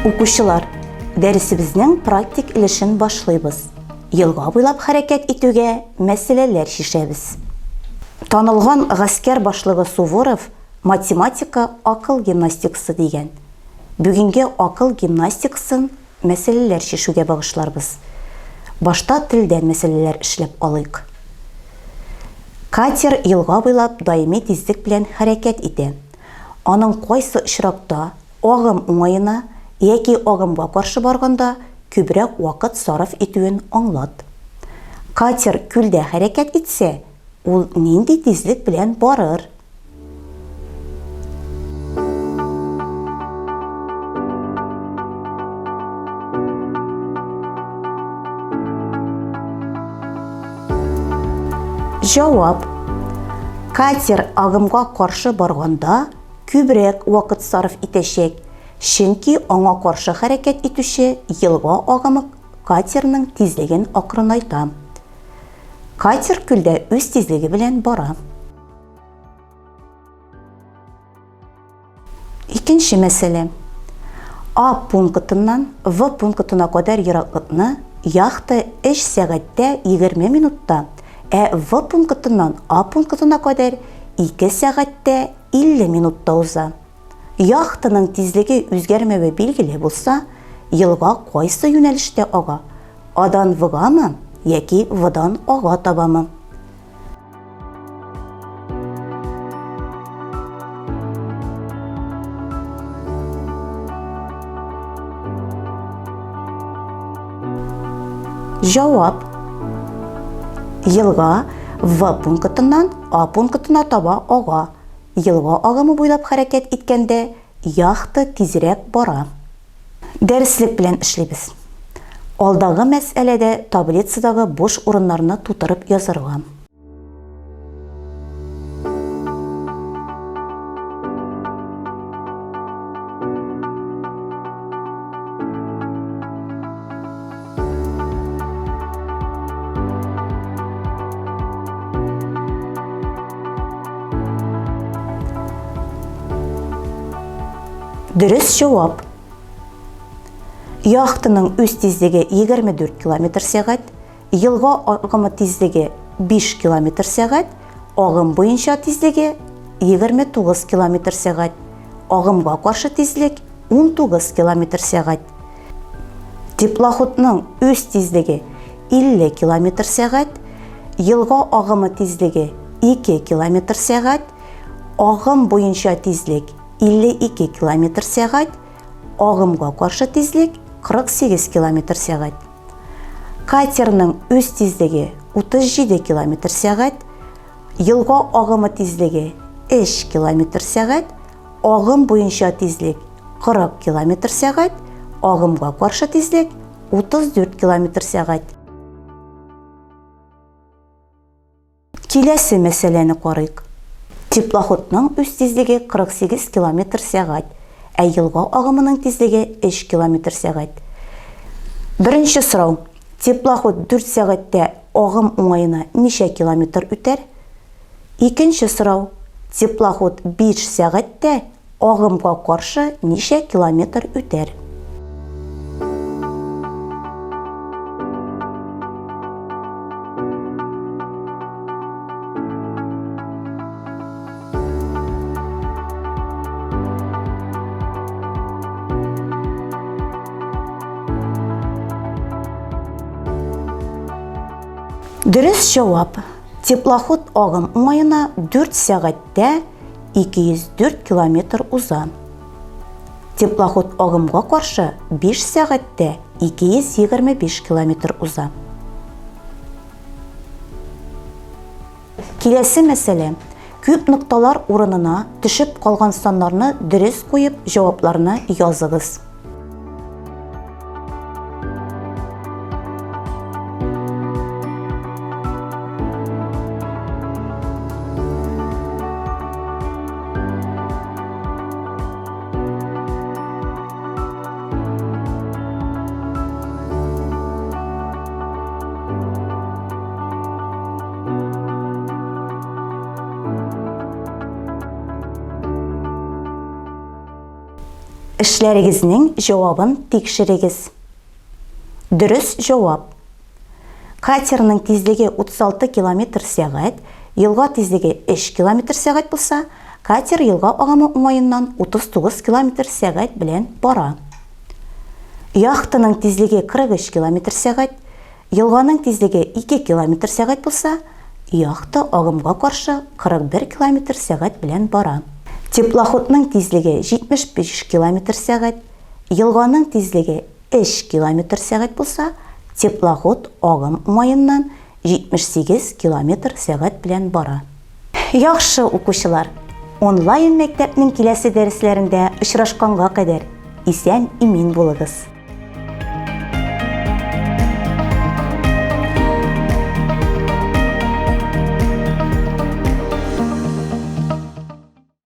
Укучылар, дәресебезнең практик өлешен башлыйбыз. Елга буйлап хәрәкәт итүгә мәсьәләләр чишәбез. Танылган гаскәр башлыгы Суворов математика акыл гимнастикасы дигән. Бүгенге акыл гимнастикасын мәсьәләләр чишүгә багышларбыз. Башта телдән мәсьәләләр эшләп алыйк. Катер елга буйлап даими тизлек белән хәрәкәт итә. Аның кайсы очракта агым уңаена яки агымга каршы барганда күбрәк вакыт сарыф итүен аңлат. Катер күлдә хәрәкәт итсә, ул нинди тизлек белән барыр? Җавап. Катер агымга каршы барганда күбрәк вакыт сарыф итәчәк, чөнки аңа каршы хәрәкәт итүче елга агымы катерның тизлеген акрынайта. Катер күлдә үз тизлеге белән бара. Икенче мәсьәлә. А пунктыннан В пунктына кадәр ераклыкны яхта 3 сәгатьтә 20 минутта, ә В пунктыннан А пунктына кадәр 2 сәгатьтә 50 минутта уза. Яхтаның тизлеге үзгәрмәве билгеле булса, елга кайсы юнәлештә ага? Адан Вгамы яки Вдан Ага табамы? Җавап. Елга В пунктыннан А пунктына таба ага. Елга агымы буйлап хәрәкәт иткәндә яхта тизрәк бара. Дәреслек белән эшлибез. Алдагы мәсьәләдә таблицадагы буш урыннарны тутырып язарга. Дөрес җавап. Яхтаның үз тизлеге 24 километр сәгать, елга агымы тизлеге 5 километр сәгать, агым буенча тизлеге 29 километр сәгать, агымга каршы тизлек 19 километр сәгать. Теплоходның үз тизлеге 50 километр сәгать, елга агымы тизлеге 2 километр сәгать, агым буенча тизлек 52 километр сәгать, агымга каршы тизлек 48 километр сәгать. Катерның үз тизлеге 37 километр сәгать, елга агымы тизлеге 3 километр сәгать, агым буенча тизлек 40 километр сәгать, агымга каршы тизлек 34 километр сәгать. Киләсе мәсьәләне карыйк. Теплоходның үз тизлеге 48 километр сәгать, ә елга агымының тизлеге 3 километр сәгать. Беренче сорау. Теплоход 4 сәгатьтә агым уңаена ничә километр үтәр? Икенче сорау. Теплоход 5 сәгатьтә Агымга каршы ничә километр үтәр? Дөрес җавап. Теплоход агым уңаена 4 сәгатьтә 204 километр уза. Теплоход агымга каршы 5 сәгатьтә 225 километр уза. Киләсе мәсьәлә. Күп нокталар урынына төшеп калган саннарны дөрес куеп, җавапларны языгыз. Эшләрегезнең җавабын тикшерегез. Дөрес җавап. Катерның тизлеге 36 километр сәгать, елга тизлеге 3 километр сәгать булса, катер елга агымы уңаеннан 39 километр сәгать белән бара. Яхтаның тизлеге 43 километр сәгать, елганың тизлеге 2 километр сәгать булса, яхта агымга каршы 41 километр сәгать белән бара. Теплоходның тизлеге 75 километр сәгать, елганың тизлеге 3 километр сәгать булса, теплоход агым уңаеннан 78 километр сәгать белән бара. Яхшы, укучылар! Онлайн мәктәпнең киләсе дәресләрендә очрашканга кадәр, исән-имин булыгыз!